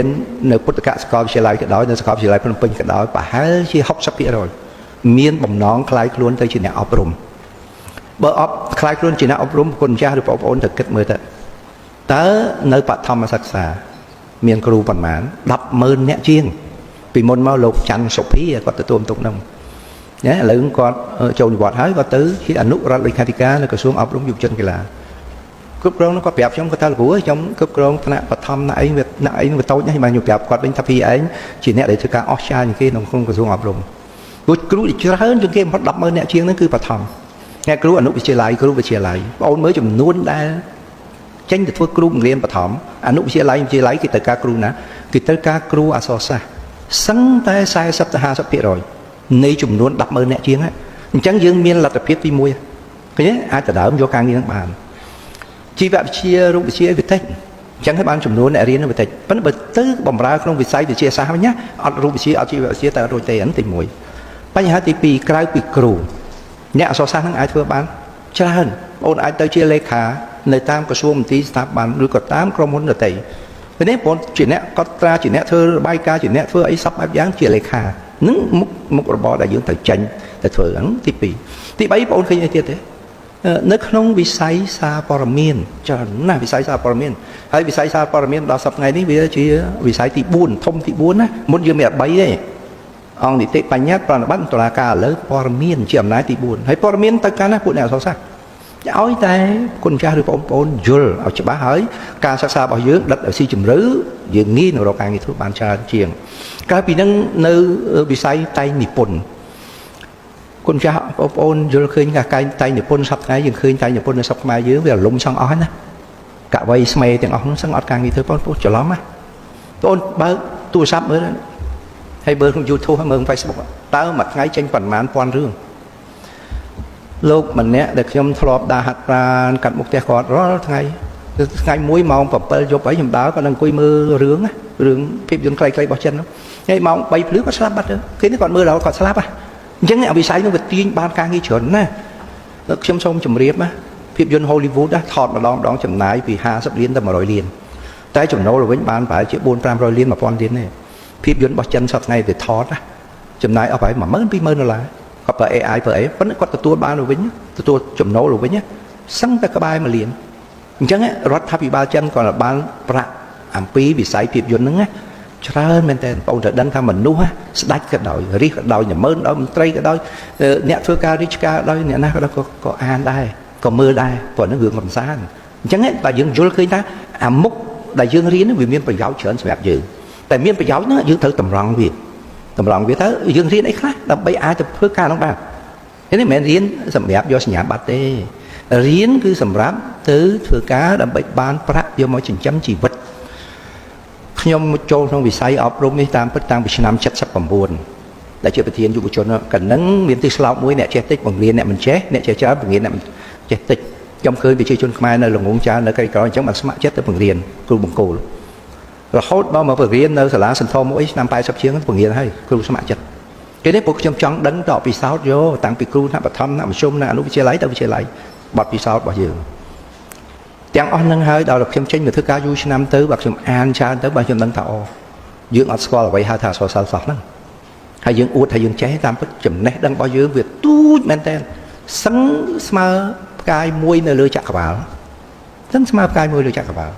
ននៅពុទ្ធកសាកលវិទ្យាល័យក៏ដោយនៅសាកលវិទ្យាល័យភ្នំពេញក៏ដោយប្រហែលជា60%មានបំណងក្លាយខ្លួនទៅជាអ្នកអប់រំបើអប់ក្លាយខ្លួនជាអ្នកអប់រំគុណម្ចាស់ឬបងប្អូនត្រូវគិតមើលទៅតើនៅបឋមសិក្សាមានគ្រូប៉ុន្មាន100000អ្នកជាងពីមុនមកលោកច័ន្ទសុភាគាត់ទទួលបន្ទុកហ្នឹងណាឥឡូវគាត់ចូលនិវត្តន៍ហើយគាត់ទៅជាអនុរដ្ឋលេខាធិការនៅក្រសួងអប់រំយុវជនកីឡាគ្រប់គ្រងនោះគាត់ប្រាប់ខ្ញុំគាត់ថាលោកគ្រូខ្ញុំគ្រប់គ្រងថ្នាក់បឋមថ្នាក់អីវាថ្នាក់អីវាតូចណាស់បាទខ្ញុំប្រាប់គាត់វិញថាពីឯងជាអ្នកដែលធ្វើការអស្ចារ្យជាងគេក្នុងក្រសួងអប់រំព្រោះគ្រូច្រើនជាងគេបំផុត100000អ្នកជាងហ្នឹងគឺបឋមអ្នកគ្រូអនុវិទ្យាល័យគ្រូវិទ្យាល័យបងអូនមើលចំនួនដែលចេញទៅធ្វើគ្រូបង្រៀនបឋមអនុវិទ្យាល័យវិទ្យាល័យគេត្រូវការគ្រូណាគេត្រូវការគ្រូអក្សរសាស្ត្រសឹងតែ40ទៅ50%នៃចំនួន100000អ្នកជាងហ្នឹងអញ្ចឹងយើងមានលទ្ធភាពទី1ឃើញទេអាចដដើមយកការងារហ្នឹងបានជីវវិទ្យារូបវិទ្យាវាតិចអញ្ចឹងហើយបានចំនួនអ្នករៀនវាតិចប៉ុន្តែបើទៅបំរើក្នុងវិស័យវិទ្យាសាស្ត្រវិញណាអត់រូបវិទ្យាអត់ជីវវិទ្យាតែរួចទេអានទី1បញ្ហាទី2ក្រៅពីគ្រូអ្នកអក្សរសាស្ត្រហ្នឹងអាចធ្វើបានច្រើនបងអាចទៅជាលេខានៅតាមក្រសួងមន្ទីរស្ថាប័នឬក៏តាមក្រុមហ៊ុនដទៃពេលនេះបងជាអ្នកកត់ត្រាជាអ្នកធ្វើរបាយការណ៍ជាអ្នកធ្វើអីសពបែបយ៉ាងជាលេខានឹងមុខមុខរបរដែលយើងត្រូវចេញទៅធ្វើហ្នឹងទី2ទី3បងឃើញអីទៀតទេនៅក្នុងវិស័យសារព័ត៌មានច្រើនណាស់វិស័យសារព័ត៌មានហើយវិស័យសារព័ត៌មានដល់សប្តាហ៍ថ្ងៃនេះវាជាវិស័យទី4ធំទី4ណាមុនយើងមាន3ទេអង្គនីតិបញ្ញត្តិប្រណិប័តតុលាការឥឡូវព័ត៌មានជាអំណាចទី4ហើយព័ត៌មានទៅកាន់ណាពួកអ្នកអក្សរសាស្ត្រឲ្យតែគុណចាស់ឬបងប្អូនយល់ឲ្យច្បាស់ហើយការសិក្សារបស់យើងដិតឲ្យស៊ីជម្រៅយើងងាយនឹងរកការងារធ្វើបានច្រើនជាងក្រៅពីនឹងនៅវិស័យតែងនិពន្ធគុណចាស់បងប្អូនយល់ឃើញថាការតែងនិពន្ធសប្តាហ៍ថ្ងៃយើងឃើញតែងនិពន្ធនៅស្រុកខ្មែរយើងវារលំសឹងអស់ណាកវីស្មេទាំងអស់នោះសឹងអត់ការងារធ្វើបងប្អូនច្រឡំណាបងប្អូនបើកទូរស័ព្ទមើលហើយមើលក្នុង YouTube ហើយមើលក្នុង Facebook តើមួយថ្ងៃចេញប៉ុន្មានពាន់រឿងលោកម្នាក់ដែលខ្ញុំធ្លាប់ដើរហាត់ប្រាណកាត់មុខផ្ទះគាត់រាល់ថ្ងៃថ្ងៃមួយម៉ោង7យប់ហើយខ្ញុំដើរគាត់នឹងអង្គុយមើលរឿងរឿងភាពយន្តខ្លីៗរបស់ចិនហ្នឹងហើយម៉ោង3ភ្លឺគាត់ស្លាប់បាត់ទៅគេនេះគាត់មើលដល់គាត់ស្លាប់ហ៎អញ្ចឹងអាវិស័យនោះវាទាញបានការងារច្រើនណាស់ខ្ញុំសូមជម្រាបណាភាពយន្ត Hollywood ណាថតម្ដងម្ដងចំណាយពី50លានទៅ100លានតែចំណូលទៅវិញបានប្រហែលជា4 500លាន1000លានទេភាពយន្តរបស់ចិនសប្តាហ៍ថ្ងៃទៅថតណាចំណាយអស់ប្រហែល10000 20000ដុល្លារគាត់ប្រើ AI ប្រើអីប៉ុន្តែគាត់ទទួលបានទៅវិញទទួលចំណូលទៅវិញសឹងតែក្បែរ1លានអញ្ចឹងរដ្ឋាភិបាលចិនក៏បានប្រាក់អំពីវិស័យភាពយន្តហ្នឹងណាច្រើនមែនតើបងត្រូវដឹងថាមនុស្សស្ដាច់ក៏ដោយរិះក៏ដោយល្មើនដោយមន្ត្រីក៏ដោយអ្នកធ្វើការរាជការដោយអ្នកណាក៏ដោយក៏អានដែរក៏មើលដែរព្រោះហ្នឹងរឿងកំសាន្តអញ្ចឹងបើយើងយល់ឃើញថាអាមុខដែលយើងរៀនវាមានប្រយោជន៍ច្រើនសម្រាប់យើងតែមានប្រយោជន៍ហ្នឹងយើងត្រូវតម្រង់វាតម្រង់វាទៅយើងរៀនអីខ្លះដើម្បីអាចទៅធ្វើការនោះបាននេះមិនមែនរៀនសម្រាប់យកសញ្ញាបត្រទេរៀនគឺសម្រាប់ទៅធ្វើការដើម្បីបានប្រាក់យកមកចិញ្ចឹមជីវិតខ្ញុំចូលក្នុងវិស័យអប់រំនេះតាមពិតតាំងពីឆ្នាំ79ដែលជាប្រធានយុវជនកណ្ដឹងមានទីស្លោកមួយអ្នកចេះតិចបង្រៀនអ្នកមិនចេះអ្នកចេះច្រើនបង្រៀនអ្នកមិនចេះតិចខ្ញុំឃើញប្រជាជនខ្មែរនៅល្ងងច្រើននៅក្រីក្រអញ្ចឹងបានស្ម័គ្រចិត្តទៅបង្រៀនគ្រូបង្គោលរហូតដល់មកបង្រៀននៅសាលាសន្ធមួយឆ្នាំ80ជាងបង្រៀនហើយគ្រូស្ម័គ្រចិត្តគេនេះពួកខ្ញុំចង់ដឹងតពិសោធន៍យកតាំងពីគ្រូថ្នាក់បឋមថ្នាក់មធ្យមថ្នាក់អនុវិទ្យាល័យទៅវិទ្យាល័យបទពិសោធន៍របស់យើងទាំងអស់នឹងហើយដល់ខ្ញុំចេញមកធ្វើការយូរឆ្នាំទៅបើខ្ញុំអានច្រើនទៅបើខ្ញុំដឹងថាអូយើងអត់ស្គាល់អ្វីហៅថាអក្សរសិល្ប៍សោះហ្នឹងហើយយើងអួតថាយើងចេះតាមពិតចំណេះដឹងរបស់យើងវាទូចមែនតើសឹងស្មើផ្កាយមួយនៅលើចក្រវាលសឹងស្មើផ្កាយមួយលើចក្រវាល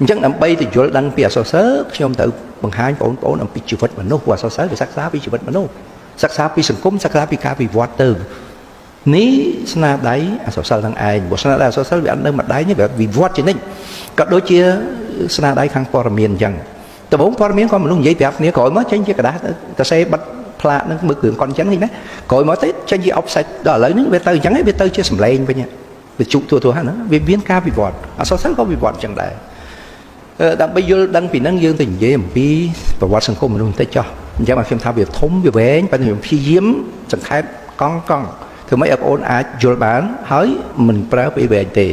អញ្ចឹងដើម្បីទៅយល់ដឹងពីអក្សរសិល្ប៍ខ្ញុំត្រូវបង្ហាញបងប្អូនអំពីជីវិតមនុស្សព្រោះអក្សរសិល្ប៍វាសិក្សាពីជីវិតមនុស្សសិក្សាពីសង្គមសិក្សាពីការវិវត្តទៅនេះស្នាដៃអក្សរសិល្ប៍ទាំងឯងព្រោះស្នាដៃអក្សរសិល្ប៍វាអត់នៅមួយដៃទេវាវិវត្តជានិច្ចក៏ដូចជាស្នាដៃខាងព័ត៌មានអញ្ចឹងដំបូងព័ត៌មានក៏មនុស្សនិយាយប្រាប់គ្នាក្រោយមកចេញជាក្រដាសទៅសេបិទផ្លាកហ្នឹងមើលគ្រឿងកុនអញ្ចឹងឃើញទេក្រោយមកទៅចេញជា offset ដល់ឥឡូវនេះវាទៅអញ្ចឹងវាទៅជាសម្លេងវិញវាជុទូទៅហ្នឹងវាមានការវិវត្តអក្សរសិល្ប៍ក៏វិវត្តអញ្ចឹងដែរដើម្បីយល់ដឹងពីហ្នឹងយើងទៅនិយាយអំពីប្រវត្តិសង្គមមនុស្សបន្តិចចុះអញ្ចឹងខ្ញុំថាវាធំវាវែងប៉ុន្តែខ្ញុំព្យាយាមសង្ខេបកង់កង់ធ្វើម៉េចឲ្យបងអូនអាចយល់បានហើយមិនប្រើពេលវែងទេ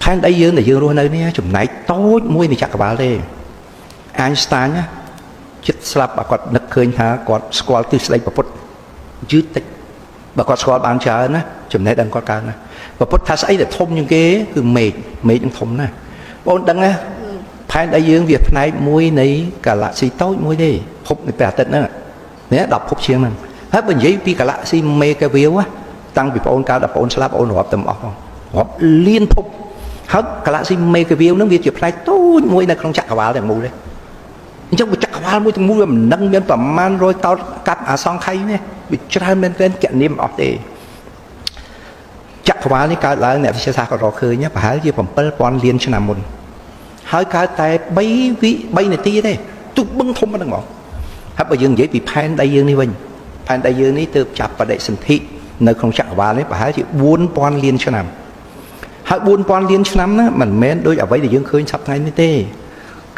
ផែនដីយើងដែលយើងរស់នៅនេះចំណែកតូចមួយនៃចក្រវាលទេអញស្តាញចិត្តស្លាប់បើគាត់នឹកឃើញថាគាត់ស្គាល់ទិសស្ដីពុទ្ធយឺតតិចបើគាត់ស្គាល់បានច្រើនណាចំណេះដឹងគាត់កើនណាពុទ្ធថាស្អីដែលធំជាងគេគឺមេឃមេឃនឹងធំណាស់បងអូនដឹងណា ផែនដីយើងវាផ្នែកមួយនៃហ្គាឡាក់ស៊ីតូចមួយទេភពនៃព្រះអាទិត្យហ្នឹងនេះ10ភពជាងហ្នឹងហើយបើនិយាយពីហ្គាឡាក់ស៊ីមេកាវៀវតាំងពីបងអូនកើតដល់បងអូនស្លាប់បងអូនរាប់តែអស់ផងរាប់លានភពហើយហ្គាឡាក់ស៊ីមេកាវៀវហ្នឹងវាជាផ្នែកតូចមួយនៅក្នុងចក្រវាលទាំងមូលទេអញ្ចឹងចក្រវាលមួយទាំងមូលវាមិនដឹងមានប្រមាណ100តោតកាត់អាសង្ខ័យនេះវាច្រើនមែនទែនកណនាមអស់ទេចក្រវាលនេះកើតឡើងអ្នកវិទ្យាសាស្ត្រក៏រកឃើញប្រហែលជា7000លានឆ្នាំមុនហើយកើតតែ3វិ3នាទីទេទុះបឹងធំប៉ុណ្្នឹងហ្មងហើយបើយើងនិយាយពីផែនដីយើងនេះវិញផែនដីយើងនេះទើបចាប់បដិសន្ធិនៅក្នុងចក្រវាលនេះប្រហែលជា4000លានឆ្នាំហើយ4000លានឆ្នាំណាមិនមែនដូចអ្វីដែលយើងឃើញសប្តាហ៍នេះទេ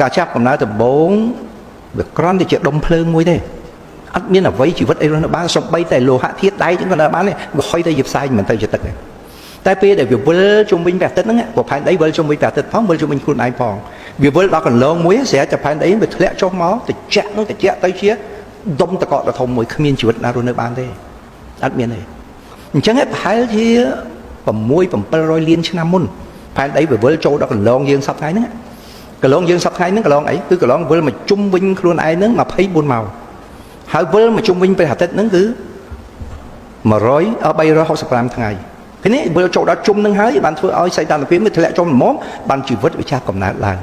ការចាប់កំណើតដំបូងវាគ្រាន់តែជាដុំភ្លើងមួយទេអត់មានអ្វីជីវិតអីរស់នៅបានសំបីតែលោហៈធាតុដែកហ្នឹងក៏នៅបានទេវាហុយទៅជាផ្សែងមិនទៅជាទឹកទេតែពេលដែលវាវិលជុំវិញព្រះអាទិត្យហ្នឹងព្រោះផែនដីវិលជុំវិញព្រះអាទិត្យផងវិលជុំវិញខ្លួនឯងផងវាវិលដល់កន្លងមួយស្រាប់តែផែនដីវាធ្លាក់ចុះមកត្រជាក់នោះត្រជាក់ទៅជាដុំតកកដ៏ធំមួយគ្មានជីវិតណារស់នៅបានទេអត់មានទេអញ្ចឹងប្រហែលជា6 700លានឆ្នាំមុនផែនដីវាវិលចូលដល់កន្លងយើងសប្តាហ៍ហ្នឹងកន្លងយើងសប្តាហ៍ហ្នឹងកន្លងអីគឺកន្លងវិលមកជុំវិញខ្លួនឯងហ្នឹង24ម៉ោងហើយវិលមកជុំវិញព្រះអាទិត្យហ្នឹងគឺ100 365ថ្ងៃពេលនេះវិលចូលដល់ជុំនឹងហើយបានធ្វើឲ្យសីតុណ្ហភាពវាធ្លាក់ចុះល្មមបានជីវិតវាចាប់កំណើតឡើង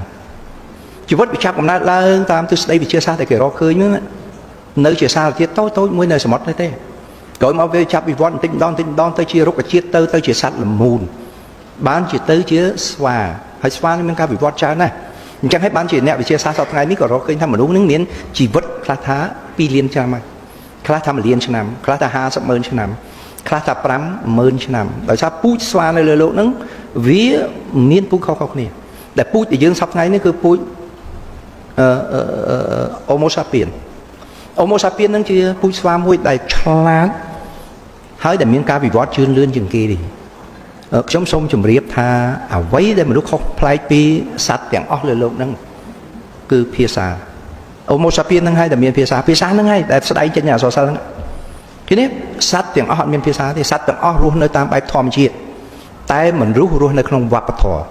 ជីវិតវាចាប់កំណើតឡើងតាមទិសដីវិទ្យាសាស្ត្រដែលគេរកឃើញហ្នឹងនៅជាសារធាតុតូចតូចមួយនៅសមុទ្រនេះទេក្រោយមកវាចាប់វិវត្តបន្តិចម្ដងបន្តិចម្ដងទៅជារុក្ខជាតិទៅទៅជាសត្វល្មូនបានជាទៅជាស្វាហើយស្វានេះមានការវិវត្តច្រើនណាស់អញ្ចឹងហើយបានជាអ្នកវិទ្យាសាស្ត្រសប្តាហ៍នេះក៏រកឃើញថាមនុស្សនឹងមានជីវិតខ្លះថា2លានឆ្នាំហើយខ្លះថា1លានឆ្នាំខ្លះថា50ម៉ឺនឆ្នាំខ្លះថា50000ឆ្នាំដោយសារពូជស្វានៅលើលោកហ្នឹងវាមានពូជខុសៗគ្នាដែលពូជដែលយើងសប្តាហ៍នេះគឺពូជអឺ Homo sapien Homo sapien ហ្នឹងជាពូជស្វាមួយដែលឆ្លាតហើយដែលមានការវិវត្តជឿនលឿនជាងគេទេខ្ញុំសូមជម្រាបថាអ្វីដែលមនុស្សខុសប្លែកពីសត្វទាំងអស់លើលោកហ្នឹងគឺភាសា Homo sapien ហ្នឹងហើយដែលមានភាសាភាសាហ្នឹងហើយដែលស្ដែងចេញអក្សរសិល្ប៍ហ្នឹងទីនេះសត្វទាំងអស់អត់មានភាសាទេសត្វទាំងអស់រស់នៅតាមបែបធម្មជាតិតែមិនរស់រស់នៅក្នុងវប្បធម៌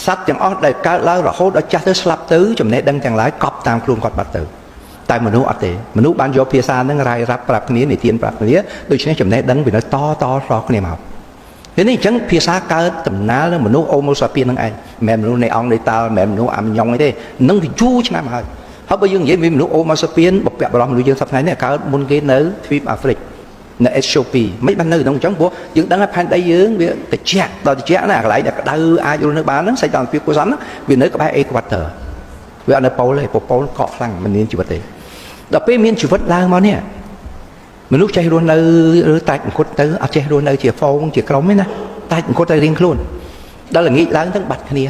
សត្វទាំងអស់ដែលកើតឡើងរហូតដល់ចាស់ទៅស្លាប់ទៅចំណេះដឹងទាំងឡាយកប់តាមខ្លួនគាត់បាត់ទៅតែមនុស្សអត់ទេមនុស្សបានយកភាសាហ្នឹងរាយរាប់ប្រាប់គ្នានិទានប្រាប់គ្នាដូច្នេះចំណេះដឹងវានៅតតស្រស់គ្នាមកពេលនេះអញ្ចឹងភាសាកើតដំណើរនឹងមនុស្ស Homo sapiens ហ្នឹងឯងមិនមែនមនុស្សនៃអង្គនៃតាល់មិនមែនមនុស្សអាំញ៉ុងអីទេនឹងវាយូរឆ្នាំហើយហើយបើយើងនិយាយពីមនុស្ស Homo sapiens បពៈបរោះមនុស្សយើងសប្តាហ៍នេះកើតមុនគេនៅទ្វីបអាហ្វ្រិកនៅអេត្យូពីមិនបាននៅក្នុងអញ្ចឹងព្រោះយើងដឹងថាផែនដីយើងវាត្រជាក់ដល់ត្រជាក់ណាកន្លែងដែលក្តៅអាចរស់នៅបានហ្នឹងសីតុណ្ហភាពគួរសមហ្នឹងវានៅក្បែរអេក្វាទ័រវាអត់នៅប៉ូលទេព្រោះប៉ូលកកខ្លាំងមិនមានជីវិតទេដល់ពេលមានជីវិតឡើងមកនេះមនុស្សចេះរស់នៅឬតែអង្គត់ទៅអត់ចេះរស់នៅជាហ្វូងជាក្រុមទេណាតែអង្គត់ទៅរៀងខ្លួនដល់ល្ងាចឡើងទៅបាត់គ្នា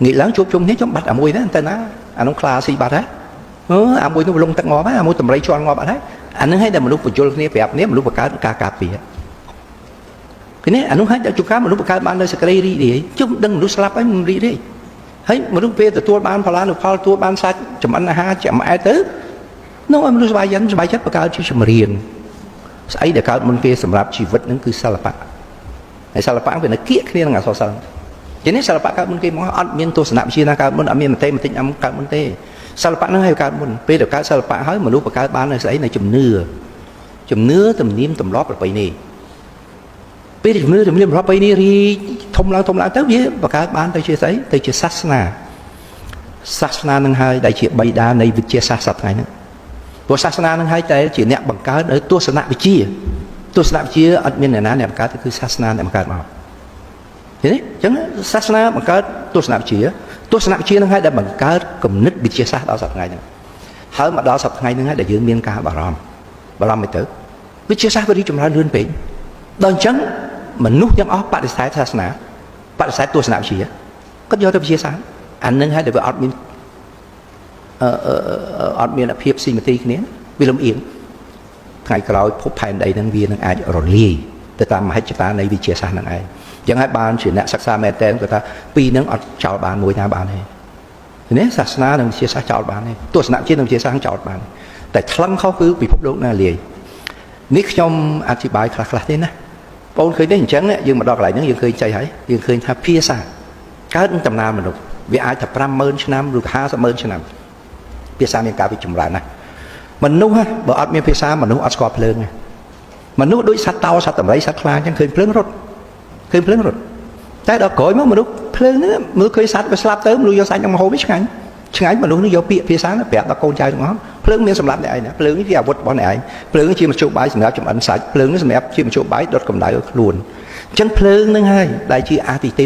ងាកឡើងជួបជុំគ្នាចំបាត់អាមួយណាទៅណាអានោះខ្លាស៊ីបាត់ហ៎អឺអាមួយនោះលងទឹកងាប់ហើយអាមួយតម្រៃជន់ងាប់អត់ហើយអានឹងឲ្យតែមនុស្សបញ្យលគ្នាប្រាប់គ្នាមនុស្សបង្កើតការការពារឃើញទេអានោះឲ្យតែជួនកាលមនុស្សបង្កើតបាននៅសក្តីរីករាយជុំដឹងមនុស្សស្លាប់ហើយមិនរីករាយហើយមនុស្សពេលទទួលបានផលានុផលទទួលបានសាច់ចំអិនអាហារចំអែតទៅនោះឲ្យមនុស្សសប្បាយចិត្តសប្បាយចិត្តបង្កើតជាចម្រៀងស្អីដែលកើតមុនគេសម្រាប់ជីវិតនឹងគឺសិល្បៈហើយសិល្បៈវានៅគៀកគ្នានឹងអក្សរសិល្ប៍ជានេះសិល្បៈកើតមុនគេមកអត់មានទស្សនវិជ្ជាណាកើតមុនអត់មានមតិមតិអមកើតមុនទេសិល្បៈហ្នឹងឲ្យកើតមុនពេលដែលកើតសិល្បៈហើយមនុស្សបង្កើតបាននៅស្អីនៅជំនឿជំនឿទំនៀមទម្លាប់ប្រពៃណីពេលជំនឿទំនៀមទម្លាប់ប្រពៃណីរីធំឡើងធំឡើងទៅវាបង្កើតបានទៅជាស្អីទៅជាសាសនាសាសនានឹងហើយដែលជាបិតានៃវិទ្យាសាស្ត្រសប្តាហ៍ហ្នឹងព្រោះសាសនានឹងហើយតែជាអ្នកបង្កើតនៅទស្សនវិជ្ជាទស្សនវិជ្ជាអត់មានអ្នកណាអ្នកបង្កើតគឺសាសនាអ្នកបង្កើតមកឃើញទេអញ្ចឹងសាសនាបង្កើតទស្សនវិជ្ជាទស្សនវិជ្ជានឹងហើយដែលបង្កើតគំនិតវិទ្យាសាស្ត្រដល់សប្តាហ៍ហ្នឹងហើយមកដល់សប្តាហ៍ហ្នឹងហើយដែលយើងមានការបារម្ភបារម្ភមិនទៅវិទ្យាសាស្ត្រវារីកចម្រើនលឿនពេកដល់អញ្ចឹងមនុស្សទាំងអស់បដិសេធសាសនាបដិសេធទស្សនវិជ្ជាគាត់យកទៅវិទ្យាសាស្ត្រអានឹងហើយដែលវាអត់មានអឺអត់មានភាពស៊ីមេទ្រីគ្នាវាលំអៀងថ្ងៃក្រោយភពផែនដីហ្នឹងវានឹងអាចរលាយទៅតាមមហិច្ឆតានៃវិទ្យាសាស្ត្រហ្នឹងឯងចឹងហើយបានជាអ្នកសិក្សាមែនតើគាត់ថាពីរហ្នឹងអត់ចោលបានមួយណាបានទេនេះសាសនានិងវិទ្យាសាស្ត្រចោលបានទេទស្សនវិជ្ជានិងវិទ្យាសាស្ត្រចោលបានតែថ្លឹងខុសគឺពិភពលោកណាលាយនេះខ្ញុំអធិប្បាយខ្លះខ្លះទេណាបងឃើញទេអញ្ចឹងយើងមកដល់កន្លែងហ្នឹងយើងឃើញចៃហើយយើងឃើញថាភាសាកើតនឹងដំណើរមនុស្ស វាអាចថា50000ឆ្នាំឬ500,000ឆ្នាំភាសាមានការវិចម្រើនណាស់មនុស្សហ៎បើអត់មានភាសាមនុស្សអត់ស្គាល់ភ្លើងទេមនុស្សដូចសត្វតោសត្វដំរីសត្វខ្លាអញ្ចឹងឃើញភ្លើងរត់ឃើញភ្លើងរត់តែដល់ក្រោយមកមនុស្សភ្លើងហ្នឹងមនុស្សឃើញសត្វវាស្លាប់ទៅមនុស្សយកសាច់ហ្នឹងមកហូបវាឆ្ងាញ់ឆ្ងាញ់មនុស្សនេះយកពាក្យភាសាហ្នឹងប្រាប់ដល់កូនចៅទាំងអស់ភ្លើងមានសម្រាប់អ្នកឯងណាភ្លើងនេះជាអាវុធរបស់អ្នកឯងភ្លើងនេះជាមធ្យោបាយសម្រាប់ចម្អិនសាច់ភ្លើងនេះសម្រាប់ជាមធ្យោបាយដុតកម្ដៅឲ្យខ្លួនអញ្ចឹងភ្លើងហ្នឹងហើយដែលជាអាទិទេព។